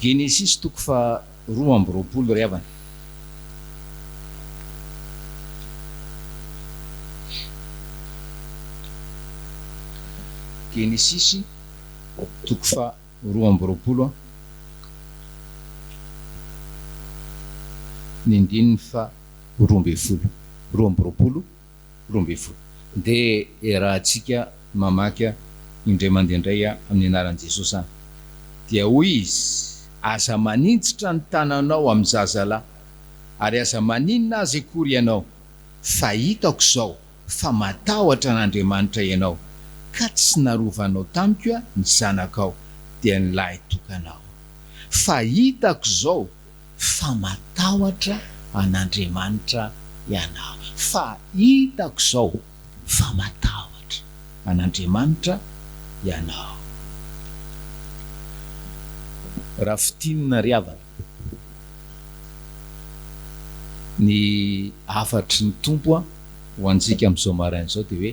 Genesisy toko faha 22 ry havana. Genesisy toko faha 22 ny andininy faha 12. 22. 12. Ndeha iarahantsika mamaky indray mandeha indray amin'ny anaran'i Jesosy an. Dia hoy Izy, Aza maninjitra ny tananao amin'ny zazalahy, ary aza maninona azy akory ianao, fa hitako izao fa matahotra an'Andriamanitra ianao, ka tsy narovanao tamiko ny zanakao, dia ny lahy tokanao. Fa hitako izao fa matahotra an'Andriamanitra ianao. Fa hitako izao fa matahotra an'Andriamanitra ianao. Raha fintinina ry havana, ny hafatry ny Tompo ho antsika amin'izao maraina izao dia hoe,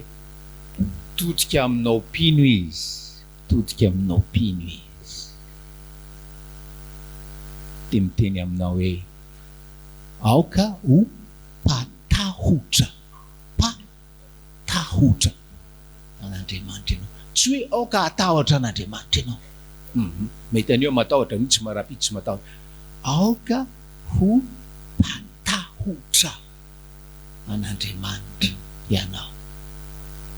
mitodika aminao mpino Izy. Mitodika aminao mpino Izy dia miteny aminao hoe, Aoka ho mpatahotra, mpatahotra an'Andriamanitra ianao. Tsy hoe aoka hatahotra an'Andriamanitra ianao. Hum, mety anio matahotra, anio tsy marapito tsy matahotra. Aoka ho mpatahotra. an'Andriamanitra ianao.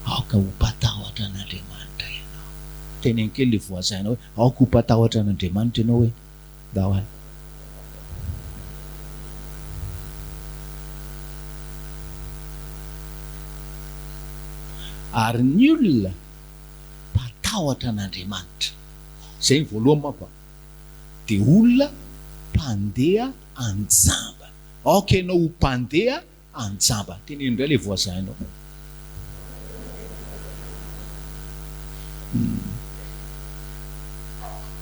Aoka ho mpatahotra an'Andriamanitra ianao. Teneno kely le voisin-nao hoe, aoka ho mpatahotra an'Andriamanitra ianao hoe. Ndao any. Ary ny olona mpatahotra an'Andriamanitra, izay ny voalohany manko an, dia olona mpandeha an-jambany. Aoka ianao ho mpandeha an-jambany. Teneno indray ilay voisin-nao.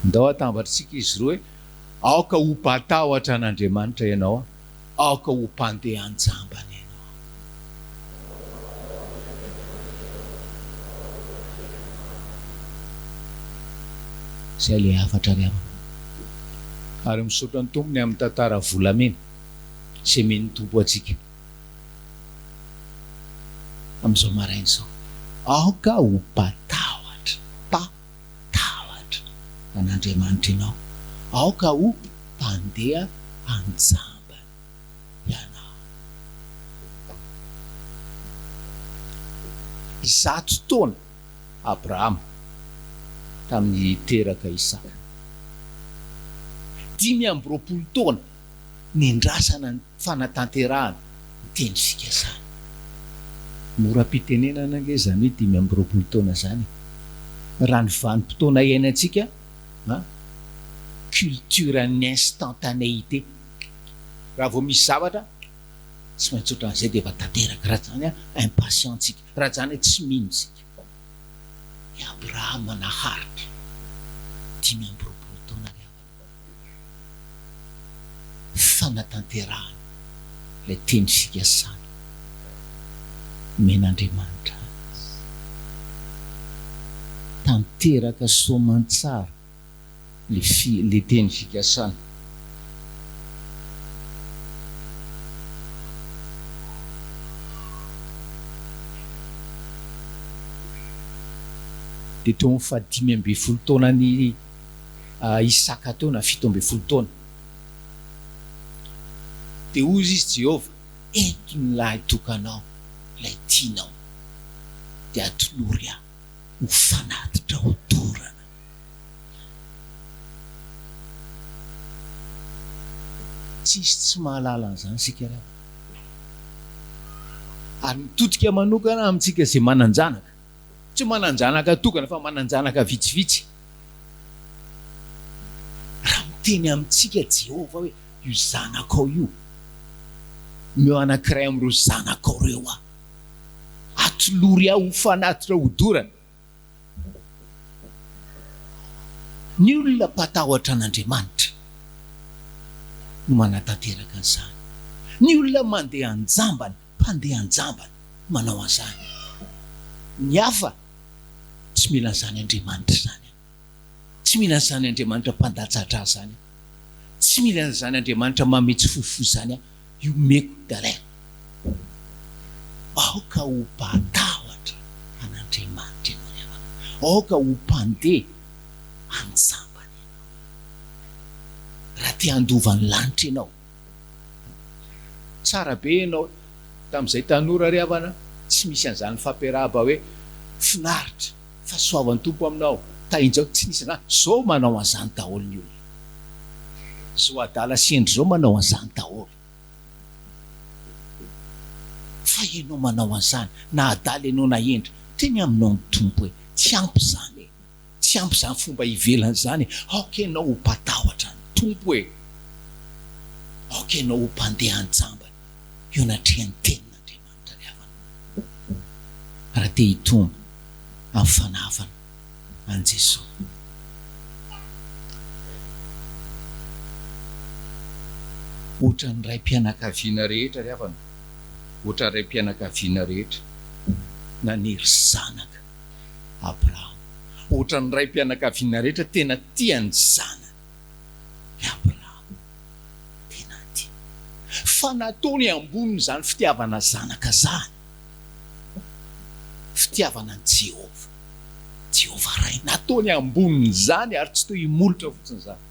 Ndao atambatritsika izy roa hoe, Aoka ho mpatahotra an'Andriamanitra ianao, aoka ho mpandeha an-jambany ianao. Izay ilay hafatra ry havana. Ary misaotra ny Tompo ny amin'ny tantara volamena izay omen'ny Tompo antsika amin'izao maraina izao. Aoka ho mpatahotra, mpatahotra an'Andriamanitra ianao. Aoka ho mpandeha an-jambany ianao. Zato taona Abrahama tamin'ny teraka Isaka. 25 taona nendrasana ny fanatanterahana ny teny fikasana. Mora am-pitenenana ange izany hoe 25 taona izany e! Raha ny vanim-potoana iainantsika an, culture-n'ny instantanéité. Raha vao misy zavatra, tsy maintsy ohatran'izay dia efa tanteraka. Raha tsy izany an, impatient tsika. Raha izany tsy mino isika. I Abrahama naharitra 25 taona ry havana. Fanatanterahana ilay teny fikasana nomen'Andriamanitra azy. Tanteraka soamantsara. le fi le teny fikasana. Dia teo amin'ny fahadimy ambin'ny folo taonan'i Isaka teo na 17 taona. Dia hoy izy, Jehovah, ento ny lahy tokanao, ilay tianao, dia atolory ahy ho fanatitra hodorana. Tsisy tsy mahalala an'izany isika ry havana. Ary mitodika manokana amintsika izay manan-janaka. Tsy manan-janaka tokana fa manan-janaka vitsivitsy. Raha miteny amintsika Jehovah hoe, io zanakao io, omeo anankiray amin'ireo zanakao ireo aho. Atolory ahy ho fanatitra hodorana. Ny olona mpatahotra an'Andriamanitra no manatanteraka an'izany. Ny olona mandeha an-jambany, mpandeha an-jambany, manao an'izany. Ny hafa tsy mila an'izany Andriamanitra izany. Tsy mila an'izany Andriamanitra mpandatsa-drà izany. Tsy mila an'izany Andriamanitra manome tsifofoa izany aho. Io omeko dia alaiko. Aoka ho mpatahotra an'Andriamanitra ianao ry havana. Aoka ho mpandeha an-jambany ianao. Raha te handova ny lanitra ianao. Tsara be ianao tamin'izay tanora ry havana, tsy misy an'izany fampiarahaba hoe finaritra, fahasoavan'ny Tompo aminao, tahinjao, tsy nisy an'izany, zao manao an'izany daholo ny olona. Zao adala sy hendry zao manao an'izany daholo. Fa ianao manao an'izany, na adala ianao na hendry, teny aminao ny Tompo hoe tsy ampy izany e. Tsy ampy izany fomba ivelany izany e! Aoka ianao ho mpatahotra ny Tompo e! Aoka ianao ho mpandeha an-jambany eo anatrehan'ny Tenin'Andriamanitra ry havana, raha te hitombo amin'ny fanahafana an'i Jesoa. Ohatran'ny raim-pianakaviana rehetra ry havana, ohatran'ny raim-pianakaviana rehetra naniry zanaka. Abrahama. Ohatran'ny raim-pianakaviana rehetra tena tia ny zanany i Abrahama. Tena tia. Fa nataony ambonin'izany fitiavana zanaka izany, fitiavana an'i Jehovah. Jehovah Ray. Nataony ambonin'izany ary tsy toy imolotra fotsiny izany.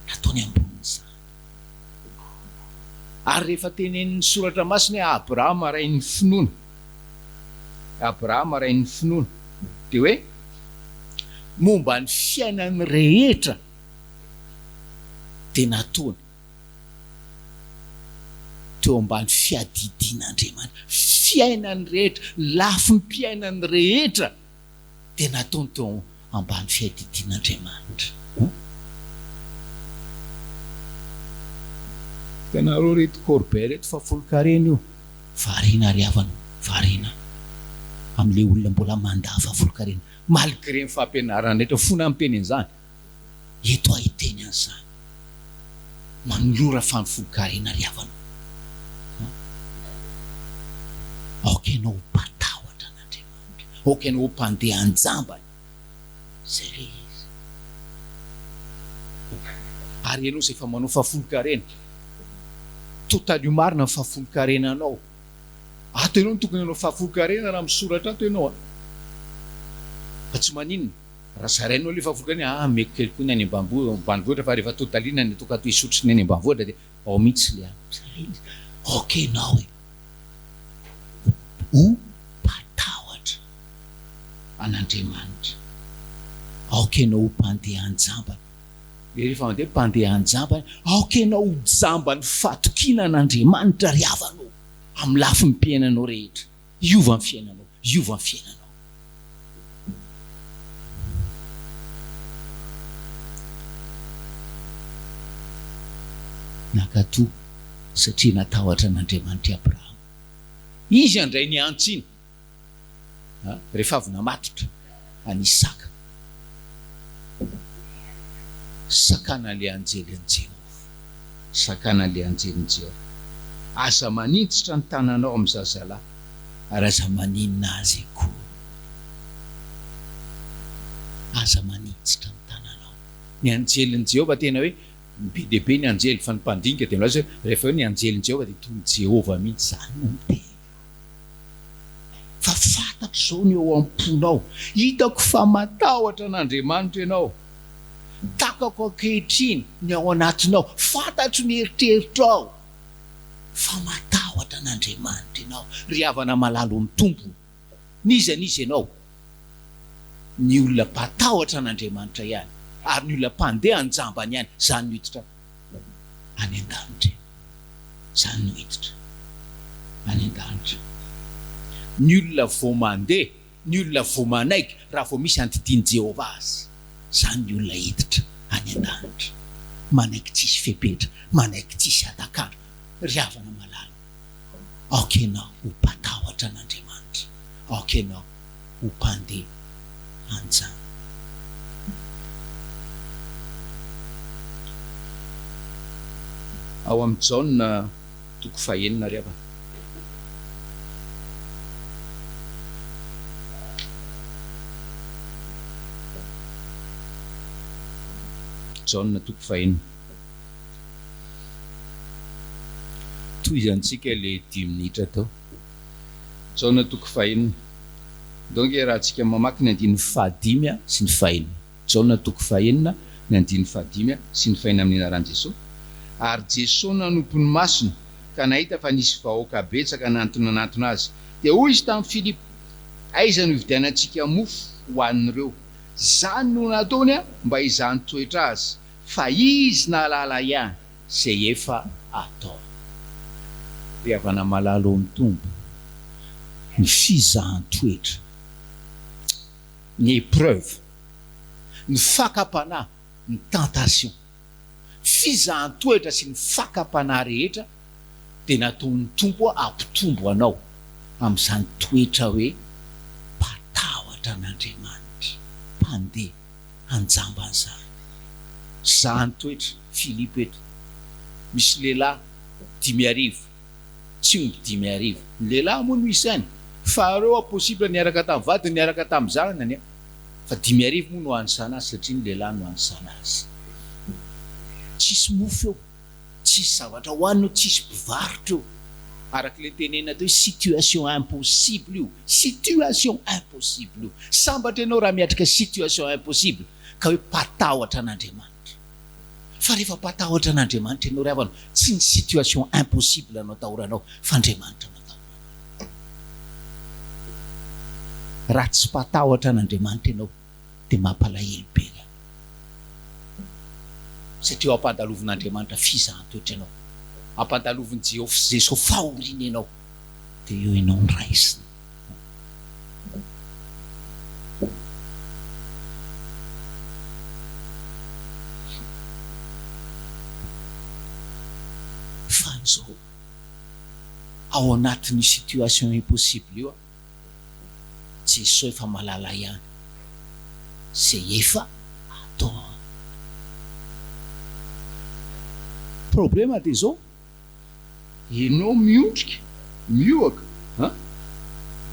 Nataony ambonin'izany. Ary rehefa tenenin'ny Soratra Masina hoe Abrahama rain'ny finoana, Abrahama rain'ny finoana, dia hoe momba ny fiainany rehetra dia nataony teo ambany fiadidian'Andriamanitra. Fiainany rehetra, lafim-piainany rehetra. dia nataony teo ambany fiadidian'Andriamanitra. Hitanareo reto Corbet reto fa folon-karena io. Variana ry havana, variana amin'ilay olona mbola mandà fa folon-karena. Malgré ny fampianarana rehetra, fona aho miteny an'izany. Eto aho hiteny an'izany. Manolora fa ny folon-karena ry havana. Aoka ianao ho mpatahotra an'Andriamanitra. Aoka ianao ho mpandeha an-jambany. Izay ilay izy. Ary ianao izay efa manao fahafolonkarena, totalio marina ny fahafolonkarenanao. Ato ianao no tokony hanao fahafolonkarena raha misoratra ato ianao an. Fa tsy maninona raha zarainao ilay fahafolonkarena, ah ameko kely koa ny any ambanivohitra fa rehefa totaliana ny ataoko ato Isotry sy ny any ambanivohitra dia ao mihitsy ilay any. Izay ilay izy. Aoka ianao e. Ho mpatahotra an'Andriamanitra. Aoka ianao ho mpandeha an-jambany. Rehefa mandeha mpandeha an-jambany, aoka ianao ho jamban'ny fatokiana an'Andriamanitra ry havana ô, amin'ny lafim-piainanao rehetra. Hiova ny fiainanao, hiova ny fiainanao. Nankatò satria natahotra an'Andriamanitra i Abrahama. Izy handray ny antsiny rehefa avy namatotra an'i Isaka. Sakanan'ilay anjelin'i Jehovah. Sakanan'ilay anjelin'i Jehovah. Aza maninjitra ny tananao amin'ny zazalahy, ary aza maninona azy akory. Aza maninjitra ny tananao. Ny anjelin'i Jehovah tena hoe Be dia be ny anjely, fa ny mpandinika dia milaza hoe rehefa hoe ny anjelin'i Jehovah dia toy ny Jehovah mihitsy. Izany no miteny. Fa fantatro izao ny ao am-ponao. Hitako fa matahotra an'Andriamanitra ianao. Takako ankehitriny ny ao anatinao. Fantatro ny eritreritrao. Fa matahotra an'Andriamanitra ianao. Ry havana malala ao amin'ny Tompo, n'iza n'iza ianao, ny olona mpatahotra an'Andriamanitra ihany, ary ny olona mpandeha an-jambany ihany, izany no hiditra any an-danitra e. Izany no hiditra any an-danitra. Ny olona vao mandeha, ny olona vao manaiky, raha vao misy andidian'i Jehovah azy, izany ny olona hiditra any an-danitra. Manaiky tsisy fepetra, manaiky tsisy hatak'andro. Ry havana malala, Aoka ianao ho mpatahotra an'Andriamanitra. Aoka ianao ho mpandeha an-jambany. Ao amin'ny Jaona toko fahenina ry havana. Jaona toko fahenina. Tohizantsika ilay dimy minitra teo. Jaona toko fahenina. Donc iarahantsika mamaky ny andininy fahadimy sy ny fahenina. Jaona toko fahenina, ny andininy fahadimy sy ny fahenina amin'ny anaran'i Jesoa. Ary Jesoa nanompo ny masony ka nahita fa nisy vahoaka betsaka nantonanantona azy. Dia hoy izy tamin'i Filipo, Aiza no hividianantsika mofo ho an'ireo? Izany no nataony mba hizahany toetra azy, fa izy nahalala ihany izay efa ataony. Ry havana malala ao amin'ny Tompo, ny fizahan-toetra. Ny épreuve, ny fakam-panahy, ny tentation, fizahan-toetra sy ny fakam-panahy rehetra dia nataon'ny Tompo hampitombo anao amin'izany toetra hoe mpatahotra an'Andriamanitra, mpandeha anjambany izany. Zahan-toetra, Filipo eto, misy lehilahy 5000. Tsy omby 5000. Ny lehilahy moa no isainy. Fa reo a possible niaraka tam vadiny niaraka tam zanany a. Fa 5000 moa no anisana azy satria ny lehilahy no anisana azy. Tsisy mofo eo. Tsisy zavatra hohanina eo, tsisy mpivarotra eo. Araka ilay tenenina teo hoe situation impossible io. Situation impossible io. Sambatra ianao raha miatrika situation impossible ka hoe mpatahotra an'Andriamanitra. Fa rehefa mpatahotra an'Andriamanitra ianao ry havana, tsy ny situation impossible no atahoranao fa Andriamanitra no atahoranao. Raha tsy mpatahotra an'Andriamanitra ianao dia mampalahelo be ry havana. Satria eo ampandalovin'Andriamanitra fizahan-toetra ianao, ampandalovin'i Jehovah fahoriana ianao, dia eo ianao no raisina. Fa an'izao, ao anatin'io situation impossible io aho, Jesoa efa mahalala ihany izay efa ataony. Problema dia izao, Enao miondrika, miohaka an!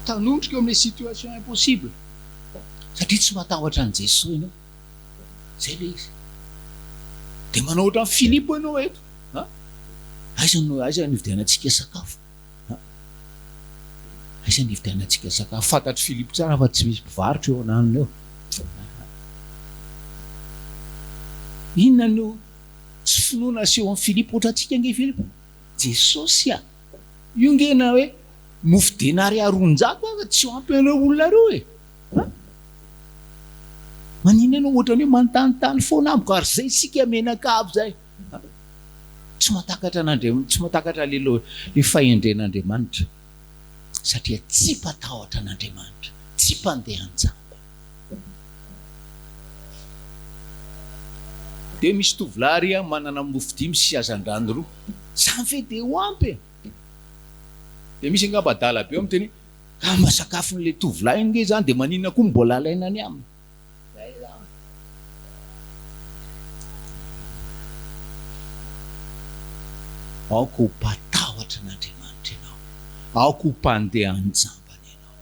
Mitanondrika eo amin'ilay situation impossible satria tsy matahotra an'i Jesoa ianao. Izay ilay izy. Dia manao ohatran'i Filipo ianao eto an! Aiza no aiza no hividianantsika sakafo an! Aiza no hividianantsika sakafo? Fantatr'i Filipo tsara fa tsy misy mpivarotra eo ananona eo. Inona no Tsy finoana asehon'i Filipo ohatrantsika ange Filipo. Jesosy a! Io nge na hoe mofo denaria 200 aza tsy ho ampy an'ireo olona ireo e! An! Maninona ianao ohatran'ny hoe manontanintany foana amiko ary zay isika mianakavy zay. An! Tsy mahatakatra an'Andriamanitra, tsy mahatakatra le le fahendren'Andriamanitra satria tsy mpatahotra an'Andriamanitra, tsy mpandeha an-jamba. Dia misy tovolahy ary manana mofo dimy sy hazandrano roa. Izany ve dia ho ampy e? Dia misy angamba adala be ao miteny hoe, ka mba sakafon'ilay tovolahy ange izany dia maninona koa no mbola alaina any aminy? Aoka ho mpatahotra an'Andriamanitra ianao. Aoka ho mpandeha an-jambany ianao.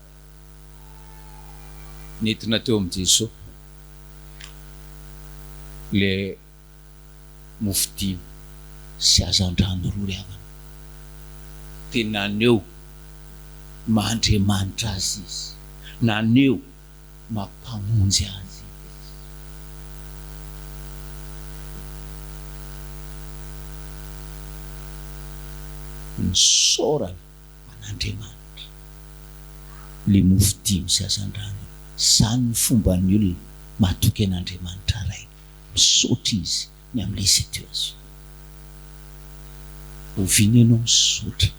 Nentina teo amin'i Jesoa ilay mofo dimy sy hazandrano roa ry havana. Dia naneho ny maha Andriamanitra Azy Izy, naneho ny maha Mpamonjy Azy Izy. Nisaorana. an'Andriamanitra. Le mofo dimy sy hazandrano io. Zany ny fomban'ny olona matoky an'Andriamanitra Rainy. Misaotra izy ny amin'ilay situation. Oviana ianao misaotra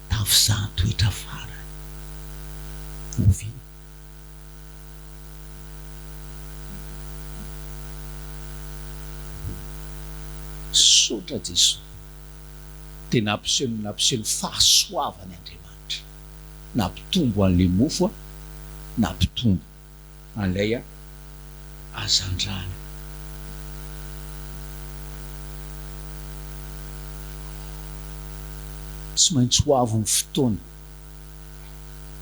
tamin'ny fizahan-toetra farany? Oviana? Misaotra Jesoa. dia nampiseho ny nampiseho ny fahasoavany Andriamanitra, nampitombo an'ilay mofo, nampitombo an'ilay hazandrano. Tsy maintsy ho avy ny fotoana,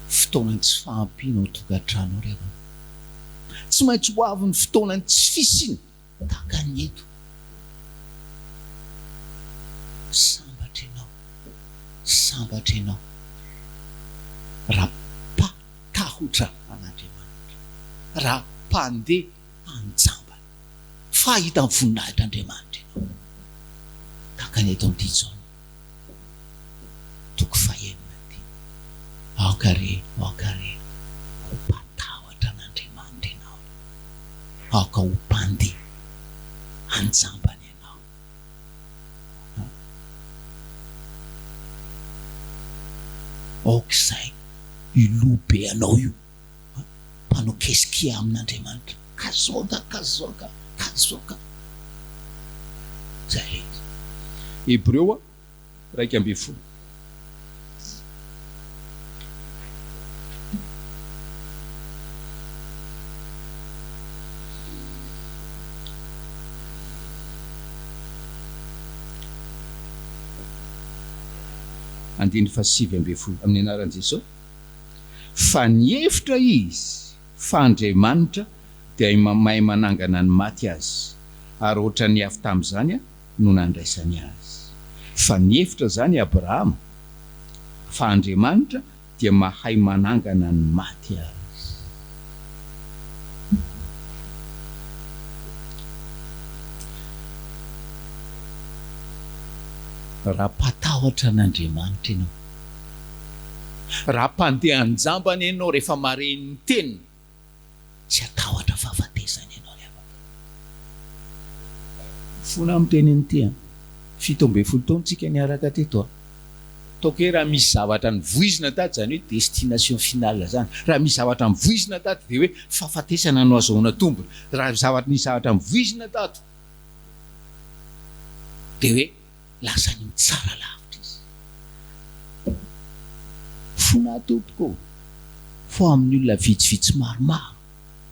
fotoanan'ny tsy fahampiana ao an-tokantrano ao ry havana. Tsy maintsy ho avy ny fotoanan'ny tsy fisiana. Tahaka ny eto. Sambatra ianao. voninahitra ianao raha mpatahotra an'Andriamanitra, raha mpandeha an-jambany. Fa hahita ny voninahitr'Andriamanitra ianao. Tahaka ny eto amin'ity Jaona toko fahenina ity. Aoka re, aoka re ho mpatahotra an'Andriamanitra ianao. Aoka ho mpandeha an-jambany ianao. Aoka izay io loha be anao io, mpanao keskia amin'Andriamanitra. Kazoka, kazoka, kazoka. Izay rehetra. Hebreo 11. Andininy faha-19, Amin'ny anaran'i Jesosy, fa nihevitra izy fa Andriamanitra dia mahay manangana ny maty azy, ary hoatran'ny avy tamin'izany no nandraisany azy. Fa nihevitra izany Abrahama fa Andriamanitra dia mahay manangana ny maty azy. Raha mpatahotra an'Andriamanitra ianao, raha mpandeha an-jambany ianao rehefa mahare ny teniny, Tsy hatahotra fahafatesana ianao ry havako. Mifona aho miteny an'ity an. 17 taona tsika niaraka teto an. Ataoko hoe raha misy zavatra nivoizina tato izany hoe destination finale izany. Raha misy zavatra mivoizina tato dia hoe fahafatesana no azahoana tombony. Raha zavatra nisy zavatra mivoizina tato dia hoe lasa ny mitsara lavitra izy. Fona tompoko ô! Fa amin'ny olona vitsivitsy maromaro,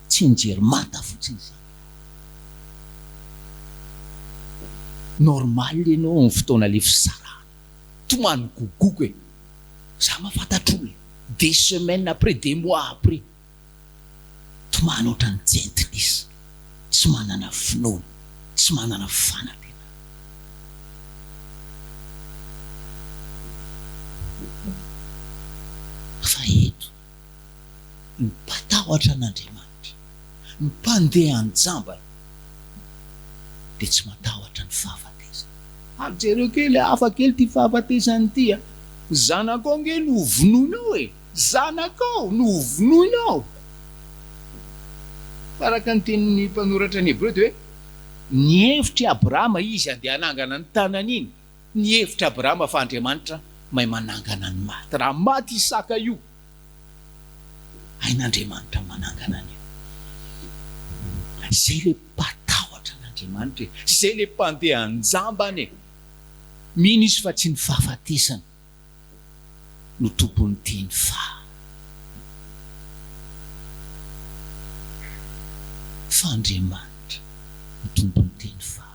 tsy nijery manta fotsiny izany. Normal ianao amin'ny fotoana le fisarahana. Tomany gogogo e! Za mahafantatr'olona, des semaines après, des mois après. Tomany ohatran'ny jentilisa, tsy manana finoana, tsy manana fanantenana. Fa eto, ny mpatahotra an'Andriamanitra, ny mpandeha an-jambany dia tsy matahotra ny fahafatesana. Ary jereo kely, hafa kely ity fahafatesana ity a! Zanakao ange no hovonoinao e! Zanakao no hovonoinao. Fa araka ny tenin'ny mpanoratra ny Hebreo dia hoe, Nihevitra i Abrahama izy handeha hanangana ny tanany iny. Nihevitra Abrahama fa Andriamanitra mahay manangana ny maty. Raha maty Isaka io, hain'Andriamanitra manangana an'io. Izay ilay mpatahotra an'Andriamanitra e! Izay ilay mpandeha an-jambany e! Mino izy fa tsy ny fahafatesana no tompon'ny teny fa. Fa Andriamanitra no tompon'ny teny farany.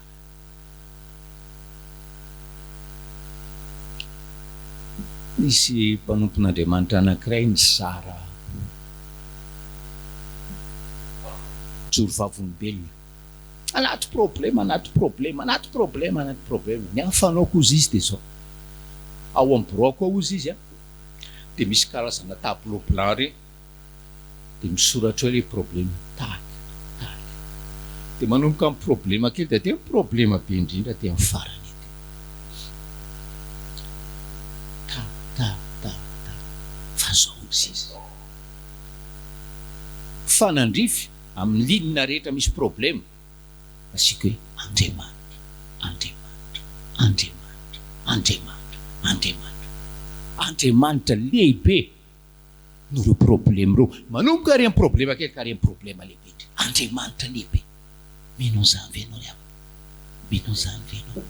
Nisy mpanompon'Andriamanitra anankiray nizara joro vavolombelona. Anaty problema, anaty problema, anaty problema, anaty problema. Ny ahy fanaoko hozy izy dia izao. Ao amin'ny biraoko ao hozy izy an, dia misy karazana tableau blanc ireny, dia misoratra eo ilay problema, tac, tac. Dia manomboka amin'ny problema kely dia aty amin'ny problema be indrindra aty amin'ny farany aty. Ta, ta, ta, ta. Fa izao hozy izy. Fanandrify. Amin'ny ligne rehetra misy problema, asiako hoe Andriamanitra, Andriamanitra, Andriamanitra, Andriamanitra, Andriamanitra. Andriamanitra lehibe noho ireo problema ireo. Manomboka ary amin'ny problema kely ka ary amin'ny problema lehibe indrindra. Andriamanitra lehibe. Mino an'izany ve ianao ry havana? Mino an'izany ve ianao?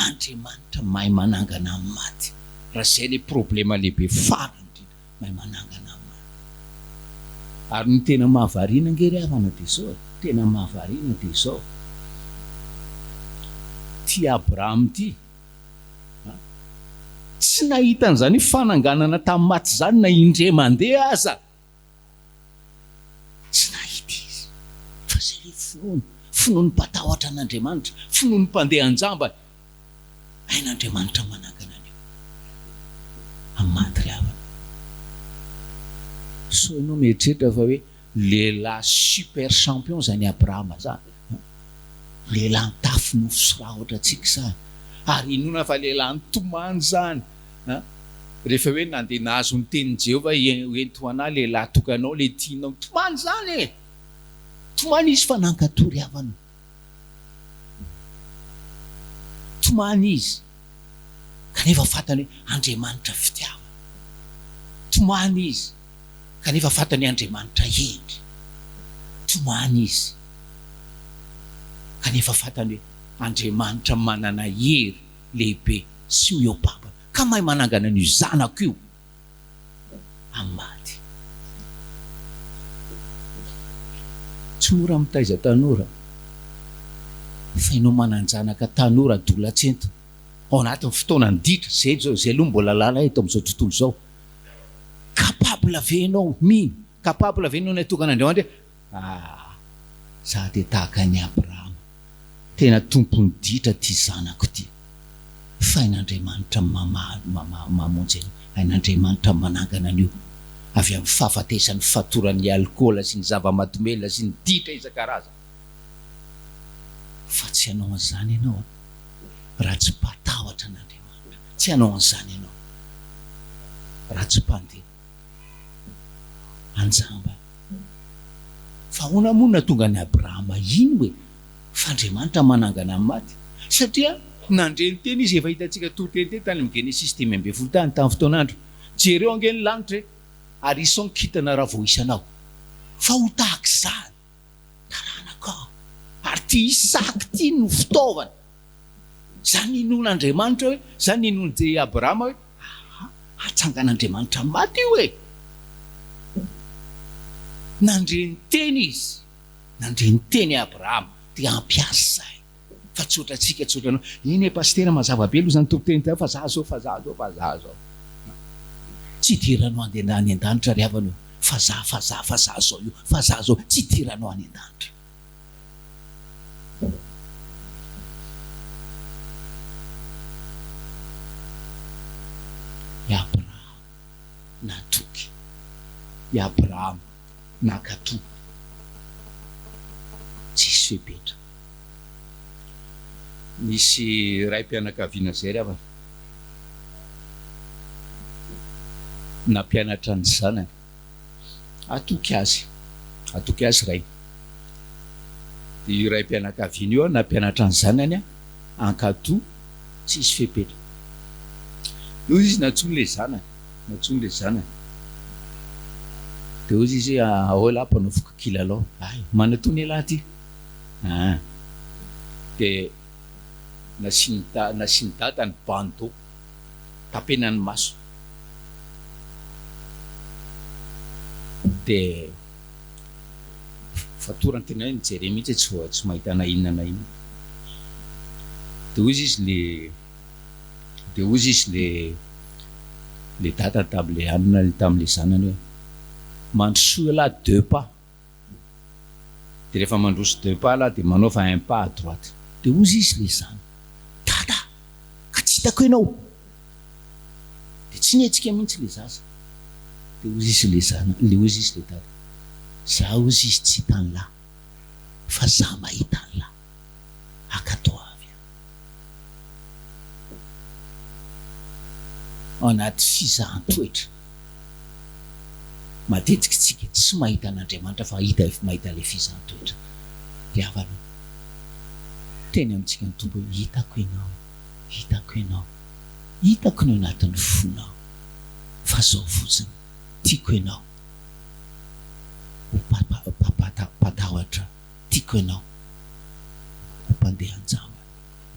Andriamanitra mahay manangana ny maty. Raha izay ilay problema lehibe farany indrindra, mahay manangana ny maty. Ary ny tena mahavariana ange ry havana dia izao e, tena mahavariana dia izao, ity Abraham ity a, tsy nahita an'izany hoe fananganana tamin'ny maty izany na indray mandeha aza. Tsy nahita izy. Fa izay ilay finoana, finoan'ny mpatahotra an'Andriamanitra, finoan'ny mpandeha an-jambany. Hain'Andriamanitra manangana an'io amin'ny maty ry havana. Sao ianao mieritreritra fa hoe lehilahy super champion izany Abrahama izany. Lehilahy nitafy nofo sy ra ohatrantsika izany. Ary inoana fa lehilahy nitomany izany. Rehefa hoe nandeha nahazo ny tenin'i Jehovah, Ento ho an'ahy lehilahy tokanao, ilay tianao. Nitomany izany e! Nitomany izy fa nankatò ry havana. Tomany izy, kanefa fantany hoe Andriamanitra fitiavana. Tomany izy, kanefa fantany hoe Andriamanitra hendry. Tomany izy, kanefa fantany hoe Andriamanitra manana hery lehibe sy mihoa-pampana, ka mahay manangana an'io zanako io. amin'ny maty. Tsy mora mitaiza tanora fa ianao manan-janaka tanora adolatsento ao anatin'ny fotoanan'ny ditra, zay zao, zay aloha mbola lalana eto amin'izao tontolo izao. Capable ve ianao mino? Capable ve ianao ny hatoky an'Andriamanitra hoe ah, za dia tahaka an'i Abrahama. Tena tompon'ny ditra ty zanako ty. Fa hain'Andriamanitra mamaha mamonjy an'io. Hain'Andriamanitra manangana an'io avy amin'ny fahafatesan'ny fatoran'ny alikaola sy ny zava-mahadomelina sy ny ditra isan-karazany. Fa tsy hanao an'izany ianao raha tsy mpatahotra an'Andriamanitra. Tsy hanao an'izany ianao raha tsy mpandeha an-jambany. Fa ahoana moa no nahatonga an'i Abrahama hino e fa Andriamanitra manangana ny maty? Satria nandre ny teny izy, efa hitantsika toriteny teny tany amin'ny Genesisy 15 tany, tamin'ny fotoan'andro. Jereo ange ny lanitra e, ary isao ny kintana raha vao hisanao, fa ho tahaka izany taranakao. Ary ity Isaka ity no fitaovana. Izany ninoan'Andriamanitra hoe, izany ninoan'i Abrahama hoe, aha, hatsangan'Andriamanitra amin'ny maty io e! Nandre ny teny izy, nandre ny teny Abrahama, dia hampiasa izay. Fa tsy ohatrantsika, tsy ohatranao, iny e pasitera mazava be aloha izany toriteny ity fa za zao, fa za zao, fa za zao. Tsy idiranao any an-danitra ry havana io, fa za, fa za, fa za zao io, fa za zao, tsy idiranao any an-danitra. I Abrahama natoky. I Abrahama nankatò. Tsisy fepetra. Nisy raim-pianakaviana izay ry havana, nampianatra ny zanany. Hatoky azy. Hatoky azy rainy. Dia io raim-pianakaviana io nampianatra ny zanany hankatò tsy hisy fepetra. Hoy izy nantsoiny ilay zanany, nantsoiny ilay zanany. Dia hoy izy hoe, Ahoa lahy mpanaoviko kilalao. Hay, manatona ialahy aty. Aa. Dia nasian'i da, nasian'i dada ny bandeau. Tapenany maso. Dia fatorany tena hoe mijery mihitsy tsy voa tsy mahita na inona na inona. Dia hozy izy le dia hozy izy le le dada tamin'le anona tamin'le zanany hoe mandrosoa ialahy deux pas. Dia rehefa mandroso deux pas ialahy dia manaova un pas à droite. Dia hozy izy le zanany, dada! Ka tsy hitako ianao. Dia tsy nihetsika mihitsy ilay zaza. Dia hozy izy ilay zana, ilay hozy izy ilay dada, za hozy izy tsy hita an'lah, fa za mahita an'lah. Ankatoavy aho. Ao anaty fizahan-toetra, matetika isika tsy mahita an'Andriamanitra fa hita mahita ilay fizahan-toetra. Ry havana, miteny amintsika ny Tompo hoe, hitako ianao. Hitako ianao, hitako ny ao anatin'ny fonao, fa zao fotsiny, tiako ianao ho mpatahotra, tiako ianao ho mpandeha an-jambany,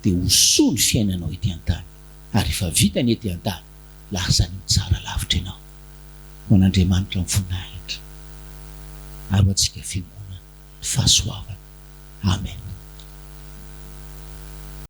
dia ho soa ny fiainanao ety an-tany, ary rehefa vita ny ety an-tany, lasa any amin'ny tsara lavitra ianao, ho an'Andriamanitra ny voninahitra, ary ho antsika fiangonana ny fahasoavana. Amen.